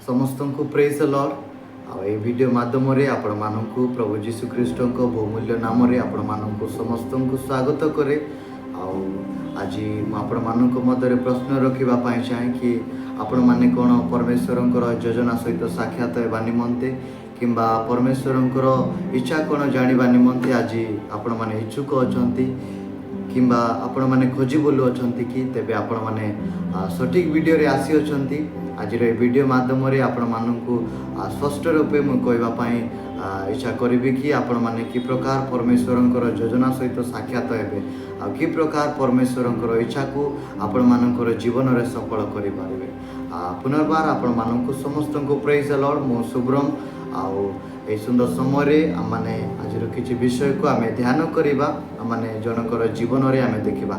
ସମସ୍ତଙ୍କୁ ପ୍ରେଜ୍ ଲର୍ଡ। ଆଉ ଏହି ଭିଡ଼ିଓ ମାଧ୍ୟମରେ ଆପଣମାନଙ୍କୁ ପ୍ରଭୁ ଯୀଶୁ ଖ୍ରୀଷ୍ଟଙ୍କ ବହୁମୂଲ୍ୟ ନାମରେ ଆପଣମାନଙ୍କୁ ସମସ୍ତଙ୍କୁ ସ୍ୱାଗତ କରେ। ଆଉ ଆଜି ମୁଁ ଆପଣମାନଙ୍କ ମଧ୍ୟରେ ପ୍ରଶ୍ନ ରଖିବା ପାଇଁ ଚାହେଁ କି ଆପଣମାନେ କ'ଣ ପରମେଶ୍ୱରଙ୍କର ଯୋଜନା ସହିତ ସାକ୍ଷାତ ହେବା ନିମନ୍ତେ କିମ୍ବା ପରମେଶ୍ୱରଙ୍କର ଇଚ୍ଛା କ'ଣ ଜାଣିବା ନିମନ୍ତେ ଆଜି ଆପଣମାନେ ଇଚ୍ଛୁକ ଅଛନ୍ତି କିମ୍ବା ଆପଣମାନେ ଖୋଜି ବୁଲୁଅଛନ୍ତି କି? ତେବେ ଆପଣମାନେ ସଠିକ୍ ଭିଡ଼ିଓରେ ଆସିଅଛନ୍ତି। ଆଜିର ଏ ଭିଡ଼ିଓ ମାଧ୍ୟମରେ ଆପଣମାନଙ୍କୁ ସ୍ପଷ୍ଟ ରୂପେ ମୁଁ କହିବା ପାଇଁ ଇଚ୍ଛା କରିବି କି ଆପଣମାନେ କି ପ୍ରକାର ପରମେଶ୍ୱରଙ୍କର ଯୋଜନା ସହିତ ସାକ୍ଷାତ ହେବେ ଆଉ କି ପ୍ରକାର ପରମେଶ୍ୱରଙ୍କର ଇଚ୍ଛାକୁ ଆପଣମାନଙ୍କର ଜୀବନରେ ସଫଳ କରିପାରିବେ। ପୁନର୍ବାର ଆପଣମାନଙ୍କୁ ସମସ୍ତଙ୍କୁ ପ୍ରେଜ୍ ଲର୍ଡ। ମୁଁ ଶୁଭ୍ରମ। ଆଉ ଏହି ସୁନ୍ଦର ସମୟରେ ଆମମାନେ ଆଜିର କିଛି ବିଷୟକୁ ଆମେ ଧ୍ୟାନ କରିବା। ଆମମାନେ ଜଣଙ୍କର ଜୀବନରେ ଆମେ ଦେଖିବା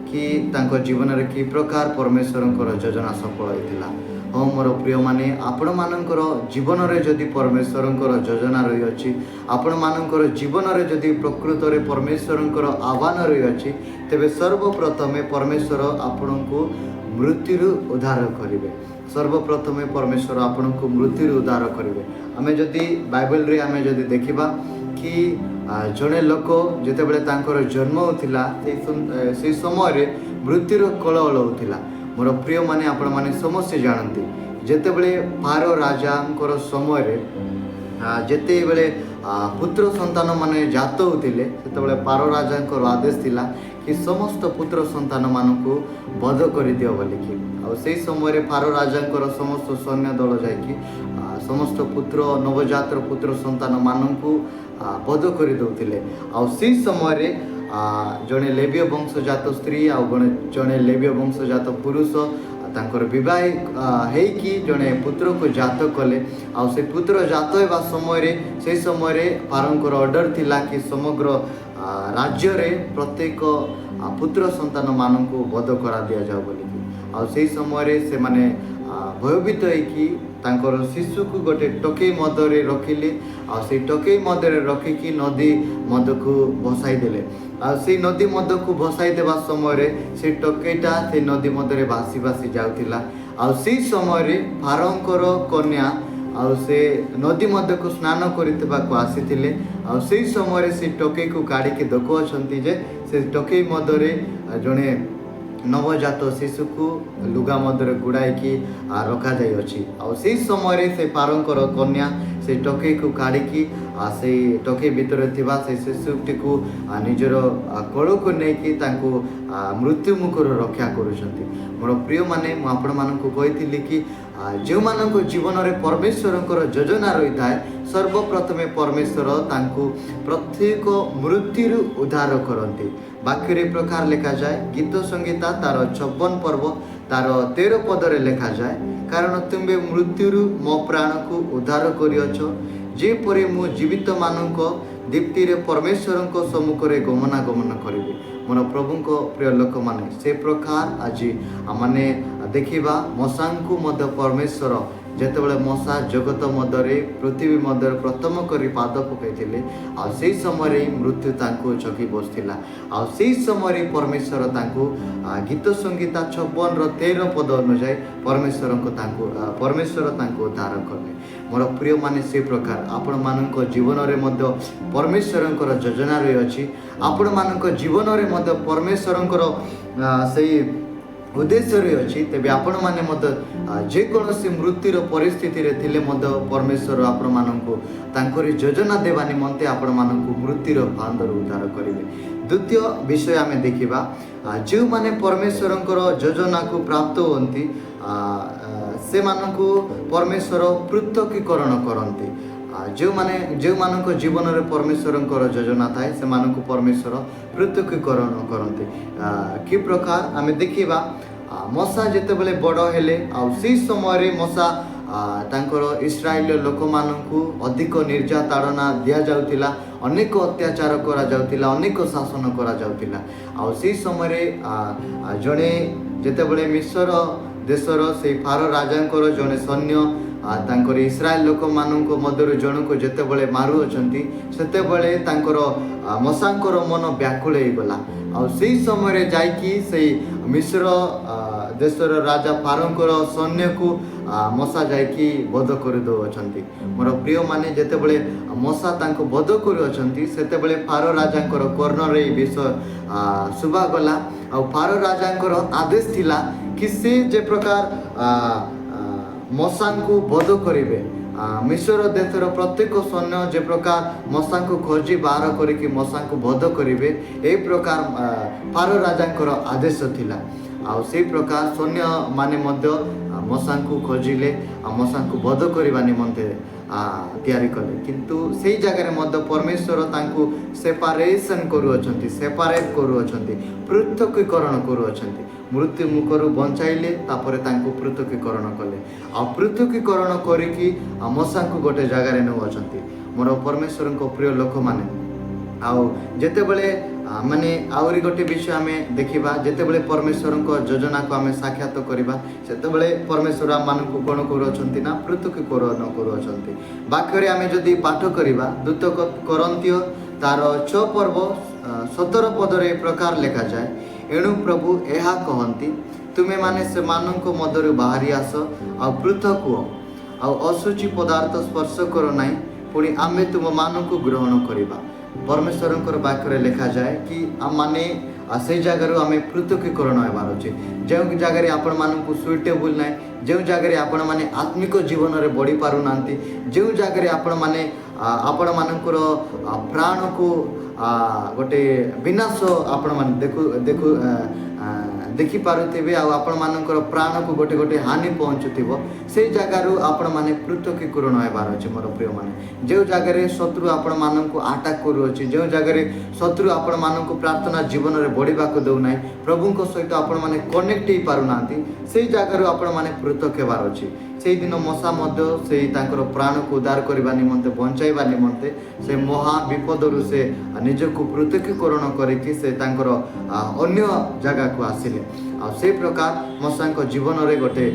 କି ତାଙ୍କ ଜୀବନରେ କି ପ୍ରକାର ପରମେଶ୍ୱରଙ୍କର ଯୋଜନା ସଫଳ ହୋଇଥିଲା। ହଁ, ମୋର ପ୍ରିୟମାନେ, ଆପଣମାନଙ୍କର ଜୀବନରେ ଯଦି ପରମେଶ୍ୱରଙ୍କର ଯୋଜନା ରହିଅଛି, ଆପଣମାନଙ୍କର ଜୀବନରେ ଯଦି ପ୍ରକୃତରେ ପରମେଶ୍ୱରଙ୍କର ଆହ୍ୱାନ ରହିଅଛି, ତେବେ ସର୍ବପ୍ରଥମେ ପରମେଶ୍ୱର ଆପଣଙ୍କୁ ମୃତ୍ୟୁରୁ ଉଦ୍ଧାର କରିବେ। ସର୍ବପ୍ରଥମେ ପରମେଶ୍ୱର ଆପଣଙ୍କୁ ମୃତ୍ୟୁରୁ ଉଦ୍ଧାର କରିବେ। ଆମେ ଯଦି ବାଇବେଲରେ ଆମେ ଯଦି ଦେଖିବା କି ଜଣେ ଲୋକ ଯେତେବେଳେ ତାଙ୍କର ଜନ୍ମ ହେଉଥିଲା, ସେଇ ସମୟରେ ମୃତ୍ୟୁର କଳହଳ ହେଉଥିଲା। ମୋର ପ୍ରିୟମାନେ, ଆପଣମାନେ ସମସ୍ତେ ଜାଣନ୍ତି, ଯେତେବେଳେ ଫାରୋ ରାଜାଙ୍କର ସମୟରେ ଯେତେବେଳେ ପୁତ୍ର ସନ୍ତାନମାନେ ଜାତ ହେଉଥିଲେ, ସେତେବେଳେ ଫାରୋ ରାଜାଙ୍କର ଆଦେଶ ଥିଲା କି ସମସ୍ତ ପୁତ୍ର ସନ୍ତାନମାନଙ୍କୁ ବଧ କରିଦିଅ ବୋଲିକି। ଆଉ ସେଇ ସମୟରେ ଫାରୋ ରାଜାଙ୍କର ସମସ୍ତ ସୈନ୍ୟ ଦଳ ଯାଇକି ସମସ୍ତ ପୁତ୍ର, ନବଜାତର ପୁତ୍ର ସନ୍ତାନମାନଙ୍କୁ ବଧ କରିଦେଉଥିଲେ। ଆଉ ସେଇ ସମୟରେ ଜଣେ ଲେବୀୟ ବଂଶଜାତ ସ୍ତ୍ରୀ ଆଉ ଜଣେ ଲେବୀୟ ବଂଶଜାତ ପୁରୁଷ ତାଙ୍କର ବିବାହ ହେଇକି ଜଣେ ପୁତ୍ରକୁ ଜାତ କଲେ। ଆଉ ସେ ପୁତ୍ର ଜାତ ହେବା ସମୟରେ, ସେଇ ସମୟରେ ଫାରୋଙ୍କର ଅର୍ଡ଼ର ଥିଲା କି ସମଗ୍ର ରାଜ୍ୟରେ ପ୍ରତ୍ୟେକ ପୁତ୍ର ସନ୍ତାନମାନଙ୍କୁ ବଧ କରା ଦିଆଯାଉ ବୋଲିକି। ଆଉ ସେଇ ସମୟରେ ସେମାନେ ଭୟଭୀତ ହେଇକି ତାଙ୍କର ଶିଶୁକୁ ଗୋଟେ ଟୋକେଇ ମଧ୍ୟରେ ରଖିଲେ। ଆଉ ସେଇ ଟୋକେଇ ମଧ୍ୟରେ ରଖିକି ନଦୀ ମଧ୍ୟକୁ ଭସାଇ ଦେଲେ। ଆଉ ସେଇ ନଦୀ ମଧ୍ୟକୁ ଭସାଇ ଦେବା ସମୟରେ ସେଇ ଟୋକେଇଟା ସେଇ ନଦୀ ମଧ୍ୟରେ ଭାସି ଭାସି ଯାଉଥିଲା। ଆଉ ସେଇ ସମୟରେ ଫାରୋଙ୍କର କନ୍ୟା ଆଉ ସେ ନଦୀ ମଧ୍ୟକୁ ସ୍ନାନ କରିଥିବାକୁ ଆସିଥିଲେ। ଆଉ ସେଇ ସମୟରେ ସେ ଟୋକେଇକୁ କାଢ଼ିକି ଦେଖୁଅଛନ୍ତି ଯେ ସେ ଟୋକେଇ ମଧ୍ୟରେ ଜଣେ ନବଜାତ ଶିଶୁକୁ ଲୁଗା ମଧ୍ୟରେ ଗୁଡ଼ାଇକି ରଖାଯାଇଅଛି। ଆଉ ସେଇ ସମୟରେ ସେ ଫାରୋଙ୍କର କନ୍ୟା ସେଇ ଟୋକେଇକୁ କାଢ଼ିକି ସେଇ ଟୋକେଇ ଭିତରେ ଥିବା ସେଇ ଶିଶୁଟିକୁ ନିଜର କୋଳକୁ ନେଇକି ତାଙ୍କୁ ମୃତ୍ୟୁ ମୁଖରୁ ରକ୍ଷା କରୁଛନ୍ତି। ମୋର ପ୍ରିୟମାନେ, ମୁଁ ଆପଣମାନଙ୍କୁ କହିଥିଲି କି ଯେଉଁମାନଙ୍କ ଜୀବନରେ ପରମେଶ୍ୱରଙ୍କର ଯୋଜନା ରହିଥାଏ, ସର୍ବପ୍ରଥମେ ପରମେଶ୍ୱର ତାଙ୍କୁ ପ୍ରତ୍ୟେକ ମୃତ୍ୟୁରୁ ଉଦ୍ଧାର କରନ୍ତି। ବାକ୍ୟରେ ପ୍ରକାର ଲେଖାଯାଏ, ଗୀତ ସଂହିତା ତାର 56 ପର୍ବ ତାର 13 ପଦରେ ଲେଖାଯାଏ, "କାରଣ ତୁମ୍ଭେ ମୃତ୍ୟୁରୁ ମୋ ପ୍ରାଣକୁ ଉଦ୍ଧାର କରିଅଛ, ଯେପରି ମୁଁ ଜୀବିତମାନଙ୍କ ଦୀପ୍ତିରେ ପରମେଶ୍ୱରଙ୍କ ସମ୍ମୁଖରେ ଗମନାଗମନ କରିବି।" ମୋର ପ୍ରଭୁଙ୍କ ପ୍ରିୟ ଲୋକମାନେ, ସେ ପ୍ରକାର ଆଜି ଆମମାନେ ଦେଖିବା, ମୋଶାଙ୍କୁ ମଧ୍ୟ ପରମେଶ୍ୱର ଯେତେବେଳେ ମୋଶା ଜଗତ ମଧ୍ୟରେ, ପୃଥିବୀ ମଧ୍ୟରେ ପ୍ରଥମ କରି ପାଦ ପକାଇଥିଲେ, ଆଉ ସେଇ ସମୟରେ ମୃତ୍ୟୁ ତାଙ୍କୁ ଜଗି ବସିଥିଲା। ଆଉ ସେଇ ସମୟରେ ପରମେଶ୍ୱର ତାଙ୍କୁ ଗୀତ ସଂହିତା 56ର 13 ପଦ ଅନୁଯାୟୀ ପରମେଶ୍ୱର ତାଙ୍କୁ ଉଦ୍ଧାର କଲେ। ମୋର ପ୍ରିୟମାନେ, ସେ ପ୍ରକାର ଆପଣମାନଙ୍କ ଜୀବନରେ ମଧ୍ୟ ପରମେଶ୍ୱରଙ୍କର ଯୋଜନା ରହିଅଛି। ଆପଣମାନଙ୍କ ଜୀବନରେ ମଧ୍ୟ ପରମେଶ୍ୱରଙ୍କର ସେଇ ଉଦ୍ଦେଶ୍ୟ ରହିଅଛି। ତେବେ ଆପଣମାନେ ମଧ୍ୟ ଯେକୌଣସି ମୃତ୍ୟୁର ପରିସ୍ଥିତିରେ ଥିଲେ ମଧ୍ୟ ପରମେଶ୍ୱର ଆପଣମାନଙ୍କୁ ତାଙ୍କରି ଯୋଜନା ଦେବା ନିମନ୍ତେ ଆପଣମାନଙ୍କୁ ମୃତ୍ୟୁର ଫାନ୍ଦରୁ ଉଦ୍ଧାର କରିବେ। ଦ୍ୱିତୀୟ ବିଷୟ ଆମେ ଦେଖିବା, ଯେଉଁମାନେ ପରମେଶ୍ୱରଙ୍କର ଯୋଜନାକୁ ପ୍ରାପ୍ତ ହୁଅନ୍ତି, ଆ, ଆ, ସେମାନଙ୍କୁ ପରମେଶ୍ୱର ପୃଥକୀକରଣ କରନ୍ତି। ଯେଉଁମାନଙ୍କ ଜୀବନରେ ପରମେଶ୍ୱରଙ୍କର ଯୋଜନା ଥାଏ, ସେମାନଙ୍କୁ ପରମେଶ୍ୱର ପୃଥକୀକରଣ କରନ୍ତି। କି ପ୍ରକାର ଆମେ ଦେଖିବା, ମୋଶା ଯେତେବେଳେ ବଡ଼ ହେଲେ, ଆଉ ସେଇ ସମୟରେ ମୋଶା ତାଙ୍କର ଇସ୍ରାଏଲୀୟ ଲୋକମାନଙ୍କୁ ଅଧିକ ନିର୍ଯାତନା ଦିଆଯାଉଥିଲା, ଅନେକ ଅତ୍ୟାଚାର କରାଯାଉଥିଲା, ଅନେକ ଶାସନ କରାଯାଉଥିଲା। ଆଉ ସେଇ ସମୟରେ ଜଣେ ଯେତେବେଳେ ମିଶର ଦେଶର ସେଇ ଫାରୋ ରାଜାଙ୍କର ଜଣେ ସୈନ୍ୟ ତାଙ୍କର ଇସ୍ରାଏଲ ଲୋକମାନଙ୍କ ମଧ୍ୟରୁ ଜଣକୁ ଯେତେବେଳେ ମାରୁଅଛନ୍ତି, ସେତେବେଳେ ତାଙ୍କର ମୋଶାଙ୍କର ମନ ବ୍ୟାକୁଳ ହେଇଗଲା। ଆଉ ସେଇ ସମୟରେ ଯାଇକି ସେଇ ମିଶ୍ର ଦେଶର ରାଜା ଫାରୋଙ୍କର ସୈନ୍ୟକୁ ମୋଶା ଯାଇକି ବଧ କରିଦେଉଅଛନ୍ତି। ମୋର ପ୍ରିୟମାନେ, ଯେତେବେଳେ ମୋଶା ତାଙ୍କୁ ବଧ କରୁଅଛନ୍ତି, ସେତେବେଳେ ଫାରୋ ରାଜାଙ୍କର କର୍ଣ୍ଣରେ ଏହି ବିଷୟ ଶୁଭାଗଲା। ଆଉ ଫାରୋ ରାଜାଙ୍କର ଆଦେଶ ଥିଲା କି ସେ ଯେ ପ୍ରକାର ମୋଶାଙ୍କୁ ବଧ କରିବେ, ମିଶର ଦେଶର ପ୍ରତ୍ୟେକ ସୈନ୍ୟ ଯେ ପ୍ରକାର ମୋଶାଙ୍କୁ ଖୋଜି ବାହାର କରିକି ମୋଶାଙ୍କୁ ବଧ କରିବେ, ଏହି ପ୍ରକାର ଫାରୋ ରାଜାଙ୍କର ଆଦେଶ ଥିଲା। ଆଉ ସେଇ ପ୍ରକାର ସୈନ୍ୟମାନେ ମଧ୍ୟ ମୋଶାଙ୍କୁ ଖୋଜିଲେ ଆଉ ମୋଶାଙ୍କୁ ବଧ କରିବା ନିମନ୍ତେ ତିଆରି କଲେ। କିନ୍ତୁ ସେଇ ଜାଗାରେ ମଧ୍ୟ ପରମେଶ୍ୱର ତାଙ୍କୁ ସେପାରେସନ୍ କରୁଅଛନ୍ତି, ସେପାରେଟ୍ କରୁଅଛନ୍ତି, ପୃଥକୀକରଣ କରୁଅଛନ୍ତି। ମୃତ୍ୟୁ ମୁଖରୁ ବଞ୍ଚାଇଲେ, ତାପରେ ତାଙ୍କୁ ପୃଥକୀକରଣ କଲେ ଆଉ ପୃଥକୀକରଣ କରିକି ଆଉ ମୋଶାଙ୍କୁ ଗୋଟେ ଜାଗାରେ ନେଉଅଛନ୍ତି। ମୋର ପରମେଶ୍ୱରଙ୍କ ପ୍ରିୟ ଲୋକମାନେ, ଆଉ ଯେତେବେଳେ ମାନେ ଆହୁରି ଗୋଟେ ବିଷୟ ଆମେ ଦେଖିବା, ଯେତେବେଳେ ପରମେଶ୍ୱରଙ୍କ ଯୋଜନାକୁ ଆମେ ସାକ୍ଷାତ କରିବା, ସେତେବେଳେ ପରମେଶ୍ୱର ଆମମାନଙ୍କୁ କ'ଣ କରୁଅଛନ୍ତି ନା ପୃଥକୀକରଣ କରୁଅଛନ୍ତି। ବାକ୍ୟରେ ଆମେ ଯଦି ପାଠ କରିବା, ଦ୍ୱିତୀୟ କରିନ୍ଥୀୟ ତାର 6 ପର୍ବ 17 ପଦରେ ଏ ପ୍ରକାର ଲେଖାଯାଏ, "ଏଣୁ ପ୍ରଭୁ ଏହା କହନ୍ତି, ତୁମେମାନେ ସେମାନଙ୍କ ମଧ୍ୟରୁ ବାହାରି ଆସ ଆଉ ପୃଥକ ହୁଅ ଆଉ ଅଶୁଚି ପଦାର୍ଥ ସ୍ପର୍ଶ କର ନାହିଁ, ପୁଣି ଆମେ ତୁମମାନଙ୍କୁ ଗ୍ରହଣ କରିବା।" ପରମେଶ୍ୱରଙ୍କର ବାକ୍ୟରେ ଲେଖାଯାଏ କି ଆମମାନେ ସେଇ ଜାଗାରୁ ଆମେ ପୃଥକୀକରଣ ହେବାର ଅଛି। ଯେଉଁ ଜାଗାରେ ଆପଣମାନଙ୍କୁ ସୁଇଟେବୁଲ୍ ନାହିଁ, ଯେଉଁ ଜାଗାରେ ଆପଣମାନେ ଆତ୍ମିକ ଜୀବନରେ ବଢ଼ି ପାରୁନାହାନ୍ତି, ଯେଉଁ ଜାଗାରେ ଆପଣମାନେ ଆପଣମାନଙ୍କର ପ୍ରାଣକୁ ଗୋଟେ ବିନାଶ ଆପଣମାନେ ଦେଖୁ ଦେଖୁ ଆ, ଆ, ଦେଖିପାରୁଥିବେ ଆଉ ଆପଣମାନଙ୍କର ପ୍ରାଣକୁ ଗୋଟେ ଗୋଟେ ହାନି ପହଞ୍ଚୁଥିବ, ସେଇ ଜାଗାରୁ ଆପଣମାନେ ପୃଥକୀକରଣ ହେବାର ଅଛି। ମୋର ପ୍ରିୟମାନେ, ଯେଉଁ ଜାଗାରେ ଶତ୍ରୁ ଆପଣମାନଙ୍କୁ ଆଟାକ୍ କରୁଅଛି, ଯେଉଁ ଜାଗାରେ ଶତ୍ରୁ ଆପଣମାନଙ୍କୁ ପ୍ରାର୍ଥନା ଜୀବନରେ ବଢ଼ିବାକୁ ଦେଉନାହିଁ, ପ୍ରଭୁଙ୍କ ସହିତ ଆପଣମାନେ କନେକ୍ଟ ହେଇପାରୁନାହାନ୍ତି, ସେଇ ଜାଗାରୁ ଆପଣମାନେ ପୃଥକ ହେବାର ଅଛି। ସେଇଦିନ ମୋଶା ମଧ୍ୟ ସେଇ ତାଙ୍କର ପ୍ରାଣକୁ ଉଦ୍ଧାର କରିବା ନିମନ୍ତେ, ବଞ୍ଚାଇବା ନିମନ୍ତେ ସେ ମହା ବିପଦରୁ ସେ ନିଜକୁ ପୃଥକୀକରଣ କରିକି ସେ ତାଙ୍କର ଅନ୍ୟ ଜାଗାକୁ ଆସିଲେ। ଆଉ ସେଇ ପ୍ରକାର ମୋଶାଙ୍କ ଜୀବନରେ ଗୋଟେ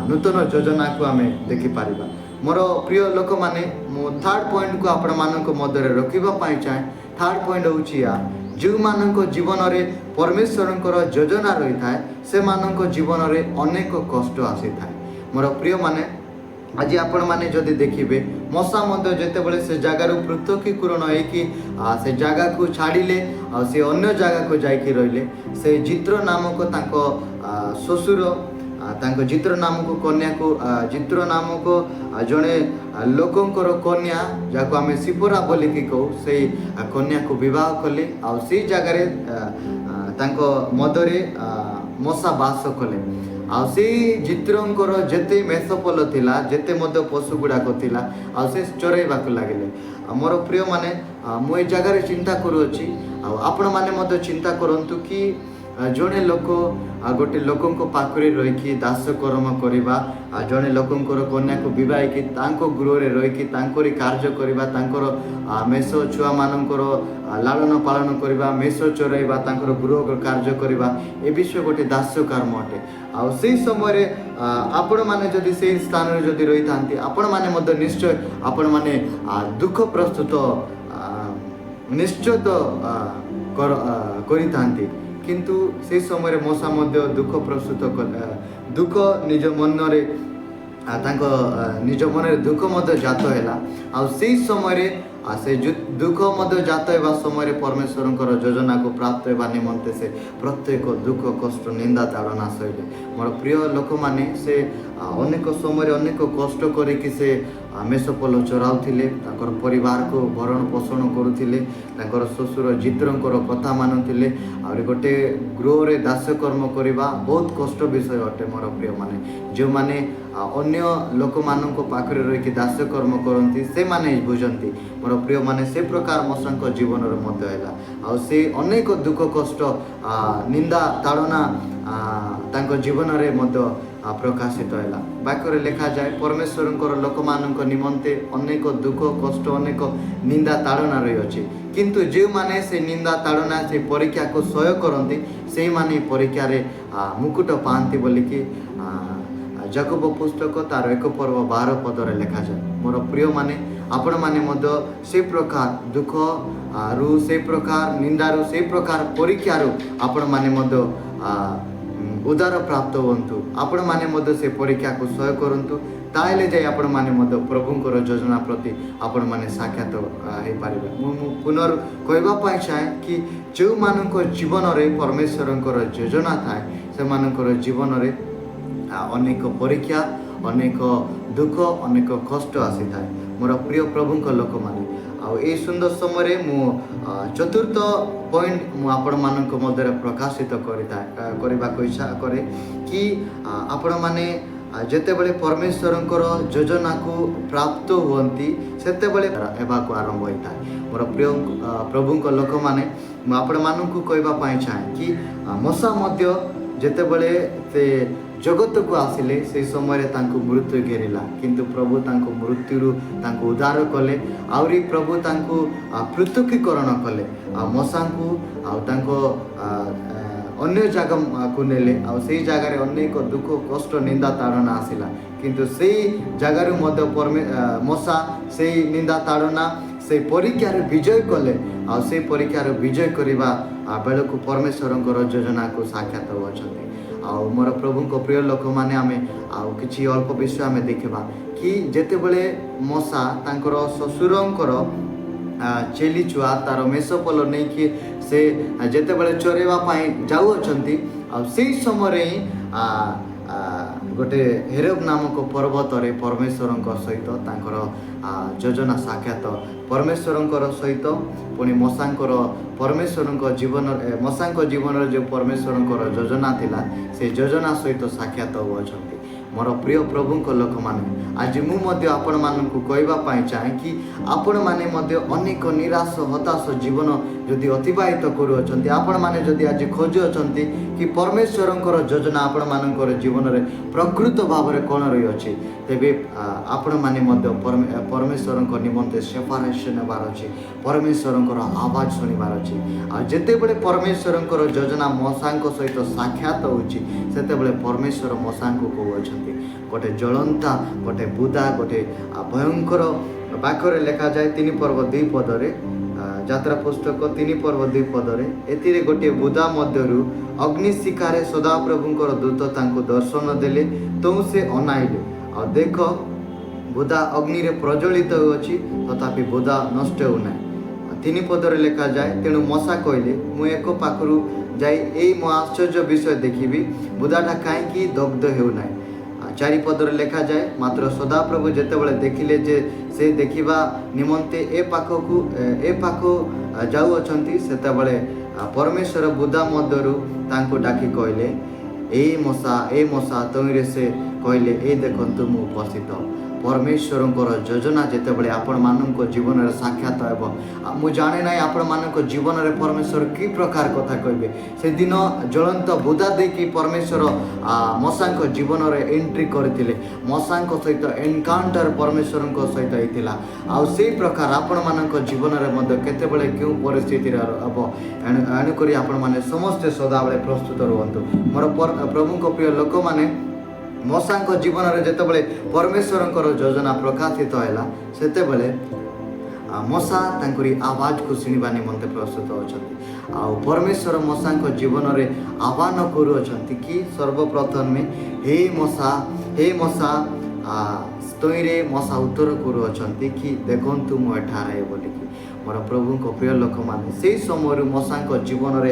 ନୂତନ ଯୋଜନାକୁ ଆମେ ଦେଖିପାରିବା। ମୋର ପ୍ରିୟ ଲୋକମାନେ, ମୁଁ ଥାର୍ଡ ପଏଣ୍ଟକୁ ଆପଣମାନଙ୍କ ମଧ୍ୟରେ ରଖିବା ପାଇଁ ଚାହେଁ। ଥାର୍ଡ ପଏଣ୍ଟ ହେଉଛି ୟା, ଯେଉଁମାନଙ୍କ ଜୀବନରେ ପରମେଶ୍ୱରଙ୍କର ଯୋଜନା ରହିଥାଏ, ସେମାନଙ୍କ ଜୀବନରେ ଅନେକ କଷ୍ଟ ଆସିଥାଏ। ମୋର ପ୍ରିୟମାନେ, ଆଜି ଆପଣମାନେ ଯଦି ଦେଖିବେ, ମୋଶା ମଧ୍ୟ ଯେତେବେଳେ ସେ ଜାଗାରୁ ପୃଥକୀକରଣ ହେଇକି ସେ ଜାଗାକୁ ଛାଡ଼ିଲେ ଆଉ ସେ ଅନ୍ୟ ଜାଗାକୁ ଯାଇକି ରହିଲେ, ସେ ଜିତ୍ର ନାମକ ତାଙ୍କ ଶ୍ୱଶୁର ତାଙ୍କ ଜିତ୍ର ନାମକ କନ୍ୟାକୁ, ଜିତ୍ର ନାମକ ଜଣେ ଲୋକଙ୍କର କନ୍ୟା, ଯାହାକୁ ଆମେ ସିପୋରା ବୋଲିକି କହୁ, ସେଇ କନ୍ୟାକୁ ବିବାହ କଲେ। ଆଉ ସେଇ ଜାଗାରେ ତାଙ୍କ ମଧ୍ୟରେ ମୋଶା ବାସ କଲେ। ଆଉ ସେଇ ଜିତ୍ରଙ୍କର ଯେତେ ମେଷପଲ ଥିଲା, ଯେତେ ମଧ୍ୟ ପଶୁ ଗୁଡ଼ାକ ଥିଲା, ଆଉ ସେ ଚରାଇବାକୁ ଲାଗିଲେ। ଆଉ ମୋର ପ୍ରିୟମାନେ, ମୁଁ ଏଇ ଜାଗାରେ ଚିନ୍ତା କରୁଅଛି ଆଉ ଆପଣମାନେ ମଧ୍ୟ ଚିନ୍ତା କରନ୍ତୁ କି ଜଣେ ଲୋକ ଗୋଟେ ଲୋକଙ୍କ ପାଖରେ ରହିକି ଦାସ କର୍ମ କରିବା, ଆଉ ଜଣେ ଲୋକଙ୍କର କନ୍ୟାକୁ ବିବାହ ହେଇକି ତାଙ୍କ ଗୃହରେ ରହିକି ତାଙ୍କରି କାର୍ଯ୍ୟ କରିବା, ତାଙ୍କର ମେଷ ଛୁଆମାନଙ୍କର ଲାଳନ ପାଳନ କରିବା, ମେଷ ଚରାଇବା, ତାଙ୍କର ଗୃହ କାର୍ଯ୍ୟ କରିବା, ଏ ବିଷୟ ଗୋଟେ ଦାସ୍ୟ କର୍ମ ଅଟେ। ଆଉ ସେଇ ସମୟରେ ଆପଣମାନେ ଯଦି ସେଇ ସ୍ଥାନରେ ଯଦି ରହିଥାନ୍ତି, ଆପଣମାନେ ମଧ୍ୟ ନିଶ୍ଚୟ ଆପଣମାନେ ଦୁଃଖ ପ୍ରସ୍ତୁତ ନିଶ୍ଚୟ ତ କରିଥାନ୍ତି। କିନ୍ତୁ ସେଇ ସମୟରେ ମୋଶା ମଧ୍ୟ ଦୁଃଖ ପ୍ରସ୍ତୁତ ଦୁଃଖ ନିଜ ମନରେ ତାଙ୍କ ନିଜ ମନରେ ଦୁଃଖ ମଧ୍ୟ ଜାତ ହେଲା। ଆଉ ସେଇ ସମୟରେ ସେ ଦୁଃଖ ମଧ୍ୟ ଜାତ ହେବା ସମୟରେ ପରମେଶ୍ୱରଙ୍କର ଯୋଜନାକୁ ପ୍ରାପ୍ତ ହେବା ନିମନ୍ତେ ସେ ପ୍ରତ୍ୟେକ ଦୁଃଖ, କଷ୍ଟ, ନିନ୍ଦା, ତାଡ଼ନା ସହିଲେ। ମୋର ପ୍ରିୟ ଲୋକମାନେ, ସେ ଅନେକ ସମୟରେ ଅନେକ କଷ୍ଟ କରିକି ସେ ମେଷପଲ ଚରାଉଥିଲେ, ତାଙ୍କର ପରିବାରକୁ ଭରଣ ପୋଷଣ କରୁଥିଲେ, ତାଙ୍କର ଶ୍ୱଶୁର ଜିତ୍ରଙ୍କର କଥା ମାନୁଥିଲେ। ଆହୁରି ଗୋଟେ ଗୃହରେ ଦାସକର୍ମ କରିବା ବହୁତ କଷ୍ଟ ବିଷୟ ଅଟେ। ମୋର ପ୍ରିୟମାନେ, ଯେଉଁମାନେ ଅନ୍ୟ ଲୋକମାନଙ୍କ ପାଖରେ ରହିକି ଦାସକର୍ମ କରନ୍ତି, ସେମାନେ ବୁଝନ୍ତି। ମୋର ପ୍ରିୟମାନେ, ସେ ପ୍ରକାର ମୋଶାଙ୍କ ଜୀବନରେ ମଧ୍ୟ ହେଲା। ଆଉ ସେ ଅନେକ ଦୁଃଖ, କଷ୍ଟ, ନିନ୍ଦା, ତାଡ଼ନା ତାଙ୍କ ଜୀବନରେ ମଧ୍ୟ ପ୍ରକାଶିତ ହେଲା। ବାକ୍ୟରେ ଲେଖାଯାଏ, ପରମେଶ୍ୱରଙ୍କର ଲୋକମାନଙ୍କ ନିମନ୍ତେ ଅନେକ ଦୁଃଖ, କଷ୍ଟ, ଅନେକ ନିନ୍ଦା, ତାଡ଼ନା ରହିଅଛି। କିନ୍ତୁ ଯେଉଁମାନେ ସେ ନିନ୍ଦା, ତାଡ଼ନା, ସେ ପରୀକ୍ଷାକୁ ସହ୍ୟ କରନ୍ତି, ସେଇମାନେ ପରୀକ୍ଷାରେ ମୁକୁଟ ପାଆନ୍ତି ବୋଲିକି ଯାକୁବ ପୁସ୍ତକ ତାର 1 ପର୍ବ 12 ପଦରେ ଲେଖାଯାଏ। ମୋର ପ୍ରିୟମାନେ, ଆପଣମାନେ ମଧ୍ୟ ସେଇ ପ୍ରକାର ଦୁଃଖ ରୁ, ସେଇ ପ୍ରକାର ନିନ୍ଦାରୁ, ସେଇ ପ୍ରକାର ପରୀକ୍ଷାରୁ ଆପଣମାନେ ମଧ୍ୟ ଉଦ୍ଧାର ପ୍ରାପ୍ତ ହୁଅନ୍ତୁ। ଆପଣମାନେ ମଧ୍ୟ ସେ ପରୀକ୍ଷାକୁ ସହ୍ୟ କରନ୍ତୁ, ତାହେଲେ ଯାଇ ଆପଣମାନେ ମଧ୍ୟ ପ୍ରଭୁଙ୍କର ଯୋଜନା ପ୍ରତି ଆପଣମାନେ ସାକ୍ଷାତ ହେଇପାରିବେ। ମୁଁ ପୁନର୍ କହିବା ପାଇଁ ଚାହେଁ କି ଯେଉଁମାନଙ୍କ ଜୀବନରେ ପରମେଶ୍ୱରଙ୍କର ଯୋଜନା ଥାଏ, ସେମାନଙ୍କର ଜୀବନରେ ଅନେକ ପରୀକ୍ଷା, ଅନେକ ଦୁଃଖ, ଅନେକ କଷ୍ଟ ଆସିଥାଏ। ମୋର ପ୍ରିୟ ପ୍ରଭୁଙ୍କ ଲୋକମାନେ, ଆଉ ଏଇ ସୁନ୍ଦର ସମୟରେ ମୁଁ ଚତୁର୍ଥ ପଏଣ୍ଟ ମୁଁ ଆପଣମାନଙ୍କ ମଧ୍ୟରେ ପ୍ରକାଶିତ କରିଥାଏ କରିବାକୁ ଇଚ୍ଛା କରେ କି ଆପଣମାନେ ଯେତେବେଳେ ପରମେଶ୍ୱରଙ୍କର ଯୋଜନାକୁ ପ୍ରାପ୍ତ ହୁଅନ୍ତି, ସେତେବେଳେ ହେବାକୁ ଆରମ୍ଭ ହୋଇଥାଏ। ମୋର ପ୍ରିୟ ପ୍ରଭୁଙ୍କ ଲୋକମାନେ, ମୁଁ ଆପଣମାନଙ୍କୁ କହିବା ପାଇଁ ଚାହେଁ କି ମୋଶା ମଧ୍ୟ ଯେତେବେଳେ ସେ ଜଗତକୁ ଆସିଲେ, ସେହି ସମୟରେ ତାଙ୍କୁ ମୃତ୍ୟୁ ଘେରିଲା, କିନ୍ତୁ ପ୍ରଭୁ ତାଙ୍କୁ ମୃତ୍ୟୁରୁ ତାଙ୍କୁ ଉଦ୍ଧାର କଲେ। ଆହୁରି ପ୍ରଭୁ ତାଙ୍କୁ ପୃଥକୀକରଣ କଲେ ଆଉ ମୋଶାଙ୍କୁ ଆଉ ତାଙ୍କ ଅନ୍ୟ ଜାଗାକୁ ନେଲେ। ଆଉ ସେଇ ଜାଗାରେ ଅନେକ ଦୁଃଖ, କଷ୍ଟ, ନିନ୍ଦା, ତାଡ଼ନା ଆସିଲା, କିନ୍ତୁ ସେଇ ଜାଗାରୁ ମଧ୍ୟ ମୋଶା ସେଇ ନିନ୍ଦା, ତାଡ଼ନା, ସେଇ ପରୀକ୍ଷାରେ ବିଜୟ କଲେ। ଆଉ ସେଇ ପରୀକ୍ଷାରେ ବିଜୟ କରିବା ବେଳକୁ ପରମେଶ୍ୱରଙ୍କର ଯୋଜନାକୁ ସାକ୍ଷାତ ହେଉଛନ୍ତି। ଆଉ ମୋର ପ୍ରଭୁଙ୍କ ପ୍ରିୟ ଲୋକମାନେ, ଆମେ ଆଉ କିଛି ଅଳ୍ପ ବିଷୟ ଆମେ ଦେଖିବା କି ଯେତେବେଳେ ମୋଶା ତାଙ୍କର ଶ୍ୱଶୁରଙ୍କର ଛେଲି ଛୁଆ, ତାର ମେଷପଲ ନେଇକି ସେ ଯେତେବେଳେ ଚରେଇବା ପାଇଁ ଯାଉଅଛନ୍ତି, ଆଉ ସେଇ ସମୟରେ ହିଁ ଗୋଟେ ହେରବ ନାମକ ପର୍ବତରେ ପରମେଶ୍ୱରଙ୍କ ସହିତ ତାଙ୍କର ଯୋଜନା ସାକ୍ଷାତ ପରମେଶ୍ୱରଙ୍କର ସହିତ, ପୁଣି ମୋଶାଙ୍କର ପରମେଶ୍ୱରଙ୍କ ଜୀବନ, ମୋଶାଙ୍କ ଜୀବନରେ ଯେଉଁ ପରମେଶ୍ୱରଙ୍କର ଯୋଜନା ଥିଲା, ସେ ଯୋଜନା ସହିତ ସାକ୍ଷାତ ହେଉଅଛନ୍ତି। ମୋର ପ୍ରିୟ ପ୍ରଭୁଙ୍କ ଲୋକମାନେ, ଆଜି ମୁଁ ମଧ୍ୟ ଆପଣମାନଙ୍କୁ କହିବା ପାଇଁ ଚାହେଁ କି ଆପଣମାନେ ମଧ୍ୟ ଅନେକ ନିରାଶ, ହତାଶ ଜୀବନ ଯଦି ଅତିବାହିତ କରୁଅଛନ୍ତି, ଆପଣମାନେ ଯଦି ଆଜି ଖୋଜୁଅଛନ୍ତି କି ପରମେଶ୍ୱରଙ୍କର ଯୋଜନା ଆପଣମାନଙ୍କର ଜୀବନରେ ପ୍ରକୃତ ଭାବରେ କ'ଣ ରହିଅଛି, ତେବେ ଆପଣମାନେ ମଧ୍ୟ ପରମେଶ୍ୱରଙ୍କ ନିମନ୍ତେ ସେପାରେସନ୍ ନେବାର ଅଛି, ପରମେଶ୍ୱରଙ୍କର ଆବାଜ ଶୁଣିବାର ଅଛି। ଆଉ ଯେତେବେଳେ ପରମେଶ୍ୱରଙ୍କର ଯୋଜନା ମୋଶାଙ୍କ ସହିତ ସାକ୍ଷାତ ହେଉଛି, ସେତେବେଳେ ପରମେଶ୍ୱର ମୋଶାଙ୍କୁ କହୁଅଛନ୍ତି ଗୋଟେ ଜଳନ୍ତା ଗୋଟେ ବୁଦା, ଗୋଟେ ଭୟଙ୍କର ବାକ୍ୟରେ ଲେଖାଯାଏ 3 ପର୍ବ 2 ପଦରେ, ଯାତ୍ରା ପୁସ୍ତକ 3 ପର୍ବ 2 ପଦରେ, ଏଥିରେ ଗୋଟିଏ ବୁଦା ମଧ୍ୟରୁ ଅଗ୍ନିଶିଖାରେ ସଦାପ୍ରଭୁଙ୍କର ଦୂତ ତାଙ୍କୁ ଦର୍ଶନ ଦେଲେ। ତହୁଁ ସେ ଅନାଇଲେ, ଆଉ ଦେଖ, ବୁଦା ଅଗ୍ନିରେ ପ୍ରଜ୍ୱଳିତ ହେଉଅଛି, ତଥାପି ବୁଦା ନଷ୍ଟ ହେଉନାହିଁ। 3 ପଦରେ ଲେଖାଯାଏ, ତେଣୁ ମୋଶା କହିଲେ, ମୁଁ ଏକ ପାଖରୁ ଯାଇ ଏଇ ମୋ ଆଶ୍ଚର୍ଯ୍ୟ ବିଷୟ ଦେଖିବି, ବୁଦାଟା କାହିଁକି ଦଗ୍ଧ ହେଉନାହିଁ। 4 ପଦରେ ଲେଖାଯାଏ, ମାତ୍ର ସଦାପ୍ରଭୁ ଯେତେବେଳେ ଦେଖିଲେ ଯେ ସେ ଦେଖିବା ନିମନ୍ତେ ଏ ପାଖ ଯାଉଅଛନ୍ତି, ସେତେବେଳେ ପରମେଶ୍ୱର ବୁଦା ମଧ୍ୟରୁ ତାଙ୍କୁ ଡାକି କହିଲେ, ଏଇ ମୋଶା, ଏ ମୋଶା। ତହିଁରେ ସେ କହିଲେ, ଏଇ ଦେଖନ୍ତୁ, ମୁଁ ଉପସ୍ଥିତ। ପରମେଶ୍ୱରଙ୍କର ଯୋଜନା ଯେତେବେଳେ ଆପଣମାନଙ୍କ ଜୀବନରେ ସାକ୍ଷାତ ହେବ, ଆଉ ମୁଁ ଜାଣେ ନାହିଁ ଆପଣମାନଙ୍କ ଜୀବନରେ ପରମେଶ୍ୱର କି ପ୍ରକାର କଥା କହିବେ। ସେଦିନ ଜ୍ୱଳନ୍ତ ବୁଦା ଦେଇକି ପରମେଶ୍ୱର ମୋଶାଙ୍କ ଜୀବନରେ ଏଣ୍ଟ୍ରି କରିଥିଲେ। ମୋଶାଙ୍କ ସହିତ ଏନକାଉଣ୍ଟର ପରମେଶ୍ୱରଙ୍କ ସହିତ ହେଇଥିଲା। ଆଉ ସେଇ ପ୍ରକାର ଆପଣମାନଙ୍କ ଜୀବନରେ ମଧ୍ୟ କେତେବେଳେ କେଉଁ ପରିସ୍ଥିତିରେ ହେବ, ଏଣୁକରି ଆପଣମାନେ ସମସ୍ତେ ସଦାବେଳେ ପ୍ରସ୍ତୁତ ରୁହନ୍ତୁ। ମୋର ପ୍ରଭୁଙ୍କ ପ୍ରିୟ ଲୋକମାନେ, ମୋଶାଙ୍କ ଜୀବନରେ ଯେତେବେଳେ ପରମେଶ୍ୱରଙ୍କର ଯୋଜନା ପ୍ରକାଶିତ ହେଲା, ସେତେବେଳେ ମୋଶା ତାଙ୍କରି ଆବାଜକୁ ଶୁଣିବା ନିମନ୍ତେ ପ୍ରସ୍ତୁତ ଅଛନ୍ତି। ଆଉ ପରମେଶ୍ୱର ମୋଶାଙ୍କ ଜୀବନରେ ଆହ୍ୱାନ କରୁଅଛନ୍ତି କି ସର୍ବପ୍ରଥମେ, ହେ ମୋଶା, ହେ ମୋଶା। ତହିଁରେ ମୋଶା ଉତ୍ତର କରୁଅଛନ୍ତି କି ଦେଖନ୍ତୁ, ମୁଁ ଏଠାରେ ବୋଲିକି। ମୋର ପ୍ରଭୁଙ୍କ ପ୍ରିୟ ଲୋକମାନେ, ସେଇ ସମୟରୁ ମୋଶାଙ୍କ ଜୀବନରେ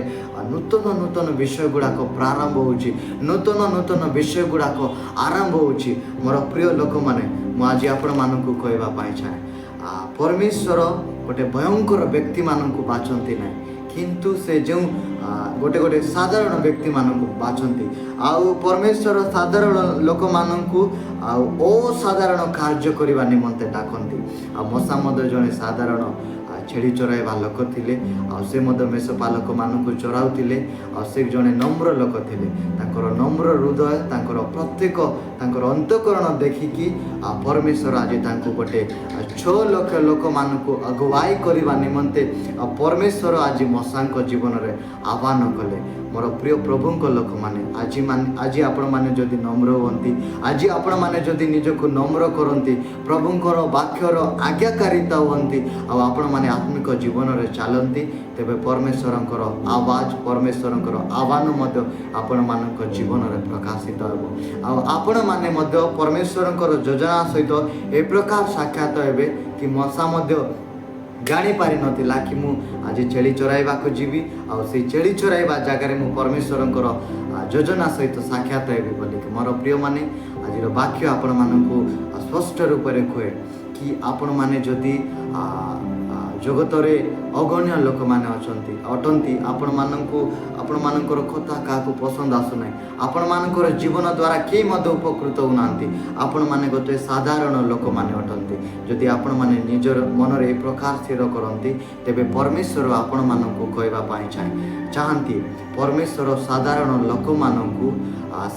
ନୂତନ ନୂତନ ବିଷୟ ଗୁଡ଼ାକ ପ୍ରାରମ୍ଭ ହେଉଛି, ନୂତନ ନୂତନ ବିଷୟ ଗୁଡ଼ାକ ଆରମ୍ଭ ହେଉଛି। ମୋର ପ୍ରିୟ ଲୋକମାନେ, ମୁଁ ଆଜି ଆପଣମାନଙ୍କୁ କହିବା ପାଇଁ ଚାହେଁ, ପରମେଶ୍ୱର ଗୋଟେ ଭୟଙ୍କର ବ୍ୟକ୍ତିମାନଙ୍କୁ ବାଛନ୍ତି ନାହିଁ, କିନ୍ତୁ ସେ ଯେଉଁ ଗୋଟେ ଗୋଟେ ସାଧାରଣ ବ୍ୟକ୍ତିମାନଙ୍କୁ ବାଛନ୍ତି। ଆଉ ପରମେଶ୍ୱର ସାଧାରଣ ଲୋକମାନଙ୍କୁ ଆଉ ଅସାଧାରଣ କାର୍ଯ୍ୟ କରିବା ନିମନ୍ତେ ଡାକନ୍ତି। ଆଉ ମୋଶା ମଧ୍ୟ ଜଣେ ସାଧାରଣ ଛେଳି ଚରାଇବା ଲୋକ ଥିଲେ। ଆଉ ସେ ମଧ୍ୟ ମେଷପାଲକମାନଙ୍କୁ ଚରାଉଥିଲେ। ଆଉ ସେ ଜଣେ ନମ୍ର ଲୋକ ଥିଲେ। ତାଙ୍କର ନମ୍ର ହୃଦୟ, ତାଙ୍କର ପ୍ରତ୍ୟେକ ତାଙ୍କର ଅନ୍ତଃକରଣ ଦେଖିକି ଆଉ ପରମେଶ୍ୱର ଆଜି ତାଙ୍କୁ ଗୋଟେ 6 ଲକ୍ଷ ଲୋକମାନଙ୍କୁ ଅଗବାଇ କରିବା ନିମନ୍ତେ ଆଉ ପରମେଶ୍ୱର ଆଜି ମୋଶାଙ୍କ ଜୀବନରେ ଆହ୍ୱାନ କଲେ। ମୋର ପ୍ରିୟ ପ୍ରଭୁଙ୍କ ଲୋକମାନେ, ଆଜି ଆପଣମାନେ ଯଦି ନମ୍ର ହୁଅନ୍ତି, ଆଜି ଆପଣମାନେ ଯଦି ନିଜକୁ ନମ୍ର କରନ୍ତି, ପ୍ରଭୁଙ୍କର ବାକ୍ୟର ଆଜ୍ଞାକାରିତା ହୁଅନ୍ତି, ଆଉ ଆପଣମାନେ ଆତ୍ମିକ ଜୀବନରେ ଚାଲନ୍ତି, ତେବେ ପରମେଶ୍ୱରଙ୍କର ଆବାଜ, ପରମେଶ୍ୱରଙ୍କର ଆହ୍ୱାନ ମଧ୍ୟ ଆପଣମାନଙ୍କ ଜୀବନରେ ପ୍ରକାଶିତ ହେବ। ଆଉ ଆପଣମାନେ ମଧ୍ୟ ପରମେଶ୍ୱରଙ୍କର ଯୋଜନା ସହିତ ଏ ପ୍ରକାର ସାକ୍ଷାତ ହେବେ କି ମୋଶା ମଧ୍ୟ ଜାଣିପାରିନଥିଲା କି ମୁଁ ଆଜି ଛେଳି ଚରାଇବାକୁ ଯିବି ଆଉ ସେଇ ଛେଳି ଚରାଇବା ଜାଗାରେ ମୁଁ ପରମେଶ୍ୱରଙ୍କର ଯୋଜନା ସହିତ ସାକ୍ଷାତ ହେବି ବୋଲିକି। ମୋର ପ୍ରିୟମାନେ, ଆଜିର ବାକ୍ୟ ଆପଣମାନଙ୍କୁ ସ୍ପଷ୍ଟ ରୂପରେ କୁହେ କି ଆପଣମାନେ ଯଦି ଜଗତରେ ଅଗଣ୍ୟ ଲୋକମାନେ ଅଛନ୍ତି, ଅଟନ୍ତି, ଆପଣମାନଙ୍କୁ, ଆପଣମାନଙ୍କର କଥା କାହାକୁ ପସନ୍ଦ ଆସୁନାହିଁ, ଆପଣମାନଙ୍କର ଜୀବନ ଦ୍ୱାରା କେହି ମଧ୍ୟ ଉପକୃତ ହେଉନାହାନ୍ତି, ଆପଣମାନେ ଗୋଟେ ସାଧାରଣ ଲୋକମାନେ ଅଟନ୍ତି, ଯଦି ଆପଣମାନେ ନିଜର ମନରେ ଏ ପ୍ରକାର ସ୍ଥିର କରନ୍ତି, ତେବେ ପରମେଶ୍ୱର ଆପଣମାନଙ୍କୁ କହିବା ପାଇଁ ଚାହାନ୍ତି, ପରମେଶ୍ୱର ସାଧାରଣ ଲୋକମାନଙ୍କୁ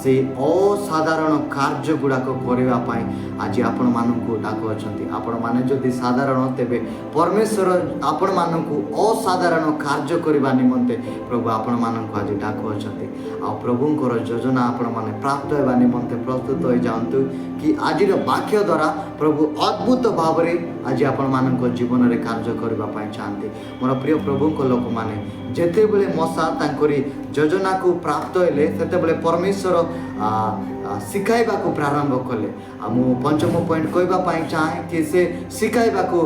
ସେଇ ଅସାଧାରଣ କାର୍ଯ୍ୟ ଗୁଡ଼ାକ କରିବା ପାଇଁ ଆଜି ଆପଣମାନଙ୍କୁ ଡାକୁଅଛନ୍ତି। ଆପଣମାନେ ଯଦି ସାଧାରଣ, ତେବେ ପରମେଶ୍ୱର ଆପଣମାନଙ୍କୁ ଅସାଧାରଣ କାର୍ଯ୍ୟ କରିବା ନିମନ୍ତେ ପ୍ରଭୁ ଆପଣମାନଙ୍କୁ ଆଜି ଡାକୁଅଛନ୍ତି। ଆଉ ପ୍ରଭୁଙ୍କର ଯୋଜନା ଆପଣମାନେ ପ୍ରାପ୍ତ ହେବା ନିମନ୍ତେ ପ୍ରସ୍ତୁତ ହୋଇଯାଆନ୍ତୁ କି ଆଜିର ବାକ୍ୟ ଦ୍ୱାରା ପ୍ରଭୁ ଅଦ୍ଭୁତ ଭାବରେ ଆଜି ଆପଣମାନଙ୍କ ଜୀବନରେ କାର୍ଯ୍ୟ କରିବା ପାଇଁ ଚାହାନ୍ତି। ମୋର ପ୍ରିୟ ପ୍ରଭୁଙ୍କ ଲୋକମାନେ, ଯେତେବେଳେ ମୋଶା ତାଙ୍କରି ଯୋଜନାକୁ ପ୍ରାପ୍ତ ହେଲେ, ସେତେବେଳେ ପରମେଶ୍ୱର ଶିଖାଇବାକୁ ପ୍ରାରମ୍ଭ କଲେ। ଆଉ ମୁଁ ପଞ୍ଚମ ପଏଣ୍ଟ କହିବା ପାଇଁ ଚାହେଁ କି ସେ ଶିଖାଇବାକୁ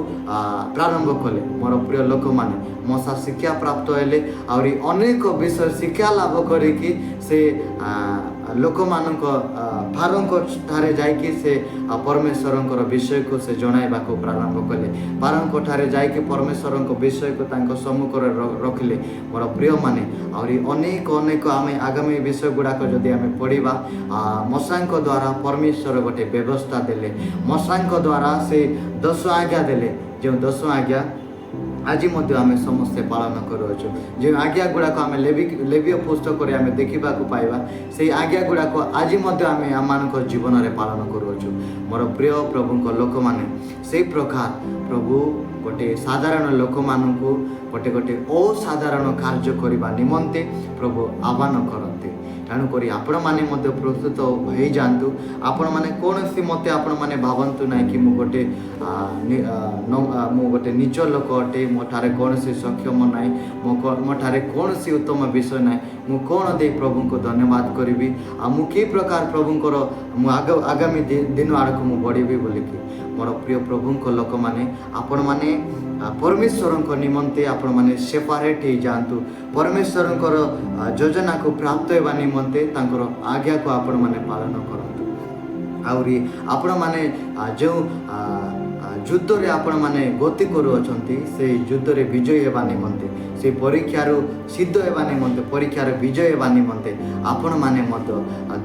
ପ୍ରାରମ୍ଭ କଲେ। ମୋର ପ୍ରିୟ ଲୋକମାନେ, ମୋଶା ଶିକ୍ଷା ପ୍ରାପ୍ତ ହେଲେ, ଆହୁରି ଅନେକ ବିଷୟ ଶିକ୍ଷା ଲାଭ କରିକି ସେ ଲୋକମାନଙ୍କ, ଫାରୋଙ୍କ ଠାରେ ଯାଇକି ସେ ପରମେଶ୍ୱରଙ୍କର ବିଷୟକୁ ସେ ଜଣାଇବାକୁ ପ୍ରାରମ୍ଭ କଲେ। ଫାରୋଙ୍କ ଠାରେ ଯାଇକି ପରମେଶ୍ୱରଙ୍କ ବିଷୟକୁ ତାଙ୍କ ସମ୍ମୁଖରେ ରଖିଲେ। ମୋର ପ୍ରିୟମାନେ, ଆହୁରି ଅନେକ ଅନେକ ଆମେ ଆଗାମୀ ବିଷୟ ଗୁଡ଼ାକ ଯଦି ଆମେ ପଢ଼ିବା, ମୋଶାଙ୍କ ଦ୍ୱାରା ପରମେଶ୍ୱର ଗୋଟେ ବ୍ୟବସ୍ଥା ଦେଲେ। ମୋଶାଙ୍କ ଦ୍ୱାରା ସେ ଦଶ ଆଜ୍ଞା ଦେଲେ, ଯେଉଁ ଦଶ ଆଜ୍ଞା ଆଜି ମଧ୍ୟ ଆମେ ସମସ୍ତେ ପାଳନ କରୁଅଛୁ। ଯେଉଁ ଆଜ୍ଞା ଗୁଡ଼ାକ ଆମେ ଲେବୀୟ ପୁସ୍ତକରେ ଆମେ ଦେଖିବାକୁ ପାଇବା, ସେଇ ଆଜ୍ଞା ଗୁଡ଼ାକ ଆଜି ମଧ୍ୟ ଆମେ ଆମମାନଙ୍କ ଜୀବନରେ ପାଳନ କରୁଅଛୁ। ମୋର ପ୍ରିୟ ପ୍ରଭୁଙ୍କ ଲୋକମାନେ, ସେଇ ପ୍ରକାର ପ୍ରଭୁ ଗୋଟେ ସାଧାରଣ ଲୋକମାନଙ୍କୁ ଗୋଟେ ଗୋଟେ ଅସାଧାରଣ କାର୍ଯ୍ୟ କରିବା ନିମନ୍ତେ ପ୍ରଭୁ ଆହ୍ୱାନ କରନ୍ତି। ତେଣୁକରି ଆପଣମାନେ ମଧ୍ୟ ପ୍ରସ୍ତୁତ ହେଇଯାଆନ୍ତୁ। ଆପଣମାନେ କୌଣସି ମତେ ଆପଣମାନେ ଭାବନ୍ତୁ ନାହିଁ କି ମୁଁ ଗୋଟେ ନୀଚ ଲୋକ ଅଟେ, ମୋ ଠାରେ କୌଣସି ସକ୍ଷମ ନାହିଁ, ମୋ ଠାରେ କୌଣସି ଉତ୍ତମ ବିଷୟ ନାହିଁ, ମୁଁ କ'ଣ ଦେଇ ପ୍ରଭୁଙ୍କୁ ଧନ୍ୟବାଦ କରିବି, ଆଉ ମୁଁ କି ପ୍ରକାର ପ୍ରଭୁଙ୍କର ମୁଁ ଆଗାମୀ ଦିନ ଆଡ଼କୁ ମୁଁ ବଢ଼ିବି ବୋଲିକି। ମୋର ପ୍ରିୟ ପ୍ରଭୁଙ୍କ ଲୋକମାନେ, ଆପଣମାନେ ପରମେଶ୍ୱରଙ୍କ ନିମନ୍ତେ ଆପଣମାନେ ସେପାରେଟ୍ ହେଇଯାଆନ୍ତୁ। ପରମେଶ୍ୱରଙ୍କର ଯୋଜନାକୁ ପ୍ରାପ୍ତ ହେବା ନିମନ୍ତେ ତାଙ୍କର ଆଜ୍ଞାକୁ ଆପଣମାନେ ପାଳନ କରନ୍ତୁ। ଆହୁରି ଆପଣମାନେ ଯେଉଁ ଯୁଦ୍ଧରେ ଆପଣମାନେ ଗତି କରୁଅଛନ୍ତି, ସେଇ ଯୁଦ୍ଧରେ ବିଜୟୀ ହେବା ନିମନ୍ତେ, ସେଇ ପରୀକ୍ଷାରୁ ସିଦ୍ଧ ହେବା ନିମନ୍ତେ, ପରୀକ୍ଷାରେ ବିଜୟ ହେବା ନିମନ୍ତେ ଆପଣମାନେ ମଧ୍ୟ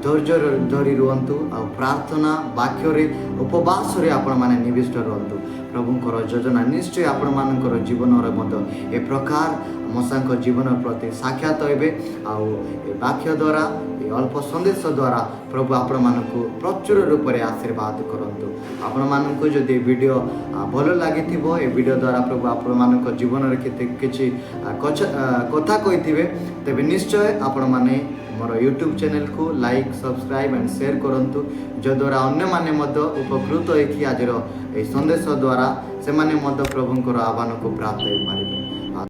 ଧୈର୍ଯ୍ୟ ଧରି ରୁହନ୍ତୁ ଆଉ ପ୍ରାର୍ଥନା, ବାକ୍ୟରେ, ଉପବାସରେ ଆପଣମାନେ ନିବିଷ୍ଟ ରୁହନ୍ତୁ। ପ୍ରଭୁଙ୍କର ଯୋଜନା ନିଶ୍ଚୟ ଆପଣମାନଙ୍କର ଜୀବନରେ ମଧ୍ୟ ଏ ପ୍ରକାର ମୋଶାଙ୍କ ଜୀବନ ପ୍ରତି ସାକ୍ଷାତ ହେବେ। ଆଉ ଏ ବାକ୍ୟ ଦ୍ୱାରା, ଏ ଅଳ୍ପ ସନ୍ଦେଶ ଦ୍ୱାରା ପ୍ରଭୁ ଆପଣମାନଙ୍କୁ ପ୍ରଚୁର ରୂପରେ ଆଶୀର୍ବାଦ କରନ୍ତୁ। ଆପଣମାନଙ୍କୁ ଯଦି ଏ ଭିଡ଼ିଓ ଭଲ ଲାଗିଥିବ, ଏ ଭିଡ଼ିଓ ଦ୍ୱାରା ପ୍ରଭୁ ଆପଣମାନଙ୍କ ଜୀବନରେ କେତେ କିଛି କଥା କହିଥିବେ, ତେବେ ନିଶ୍ଚୟ ଆପଣମାନେ ମୋର ୟୁଟ୍ୟୁବ୍ ଚ୍ୟାନେଲକୁ ଲାଇକ୍, ସବସ୍କ୍ରାଇବ୍ ଆଣ୍ଡ ସେୟାର କରନ୍ତୁ, ଯଦ୍ୱାରା ଅନ୍ୟମାନେ ମଧ୍ୟ ଉପକୃତ ହେଇକି ଆଜିର ଏହି ସନ୍ଦେଶ ଦ୍ୱାରା ସେମାନେ ମଧ୍ୟ ପ୍ରଭୁଙ୍କର ଆହ୍ୱାନକୁ ପ୍ରାପ୍ତ ହୋଇପାରିବେ।